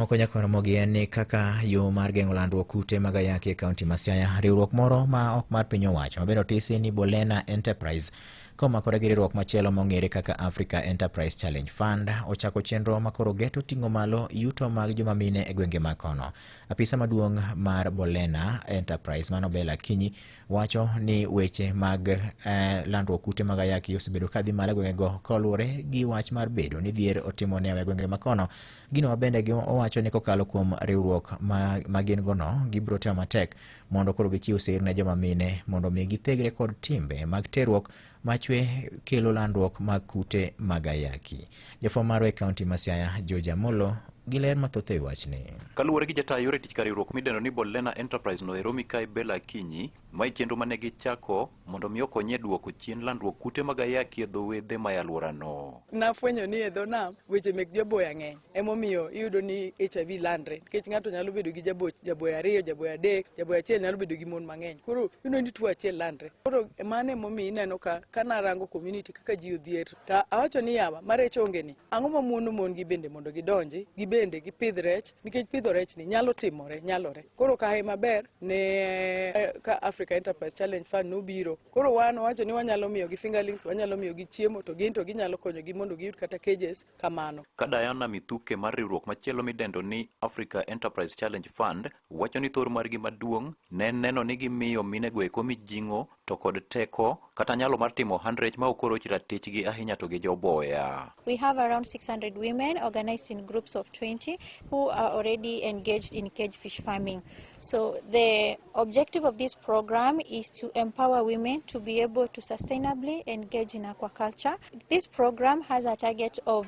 Moko nyaka Ramogi en ni kaka yo mar geng'o landruok kute mag ayaki e kaunti ma Siaya, riwruok moro ma ok mar piny owacho ma bende otisi ni Bolena Enterprise komakore gi riwruok machielo mong'ere kaka Africa Enterprise Challenge Fund ochako chenro ma koro geto ting'o malo yuto mag joma mine e gwenge ma kono. Apisa maduong' mar Bolena Enterprise mano Bella Akinyi wacho ni weche mag landruok kute mag ayaki osebedo ka dhi malo e gwengego koluwore gi wach mar bedo ni dhier otimo newa e gwenge ma kono. Gino ma bende owacho ni kokalo kuom riwruok ma gin go no, gibiro temo matek mondo koro gichiw sir ne joma mine mondo mi githegre kod timbe mag terruok machwe kelo landruok mag kute mag ayaki. Jafwambo marwa e kaunti ma Siaya, George Amolo, gi ler mathoth e wachni. Kaluwore gi jata yore tich kar riwruok midendo ni Bolena Enterprise no ero Mikai Bella Akinyi, mae chenro mane gichako mondo mi okony e duoko chien landruok kute mag ayaki e dho wedhe ma e alworano. Nafwenyo ni e dho nam weche mek joboya ng'eny, emomiyo iyudo ni HIV landre, nikech ng'ato nyalo bedo gi jaboya 2, jaboya 3, jaboya 1 nyalo bedo gi mon mang'eny. Koro iyudo ni tuo achiel landre. Koro mano emomiyo ineno ka narango community kaka ji odhier, to awacho ni yawa ma rech onge ni, ang'o ma muono mon gi bende mondo gidonji, gibende gipidh rech, nikech pidho rech ni nyalo timore, nyalore. Koro kae maber ne ka Africa Enterprise Challenge Fund nobiro. Koro wan wacho ni wanyalo miyo gi fingerlings, wanyalo miyo gi chiemo, to gin to ginyalo konyo gi mondo giyud kata cages kamano. Ka Diana Mithuke mar riwruok machielo midendo ni Africa Enterprise Challenge Fund wacho ni thor margi maduong' ne neno ni gimiyo minego eko mijing'o to kod teko kata nyalo mar timo ohand rech ma ok oroch ratichgi ahinya to gi joboya. We have around 600 women organized in groups of 20 who are already engaged in cage fish farming. So the objective of this program is to empower women to be able to sustainably engage in aquaculture. This program has a target of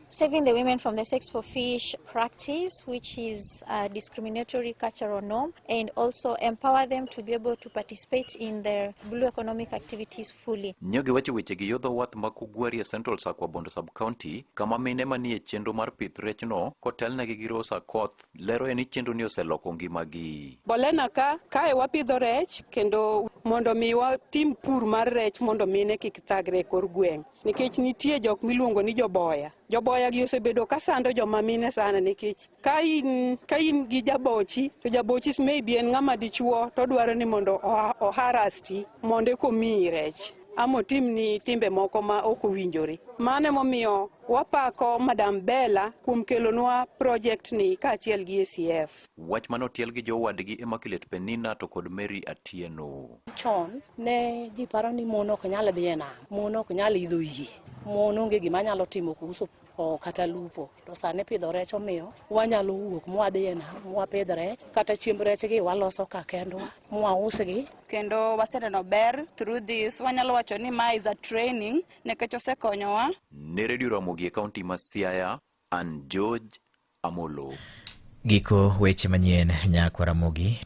saving the women from the sex for fish practice, which is a discriminatory cultural norm, and also empower them to be able to participate in their blue economic activities fully. Nyogi wacho weche gi yo dho wath ma Kugwari e Central Sakwa Bondo Sub-County, kama mine manie chenro mar pith rechno kotelnegi gi Rosa Koth lero ni chenro ni oseloko ngimagi. Bolena ka, kae wapidho rech kendo mondo mi watim pur mar rech mondo mine kik thagre e kor gweng'. Nikech nitie jok miluongo ni joboya. Joboya gi osebedo ka sando joma mine sana nikech ka in gi jabochi to jabochi maybe en ng'ama dichuo to dwaro ni mondo oharasti mondo eka omiyi rech. Ama otimni timbe moko ma ok owinjore. Mano emomiyo wapako Madam Bella kuom kelonwa project ni kaachiel gi ACF. Wach mane otiel gi jowadgi Immaculate Penina to kod Mary Atieno. Chon ne ji paro ni mon ok nyal dhi e nam, mon ok nyal idho yie, mon onge gima nyalo timo kuhusu kata lupo. To sani pidho rech omiyo wanyalo wuok mwadhi e nam, mwapidh rech, kata chiemb rech gi waloso ka kendwa, mwausgi. Kendo waseneno ber through this, wanyalo wacho ni ma is a training nikech osekonyowa. Ne Radio Ramogi e kaunti ma Siaya, an George Amolo. Giko weche manyien nyakwa Ramogi.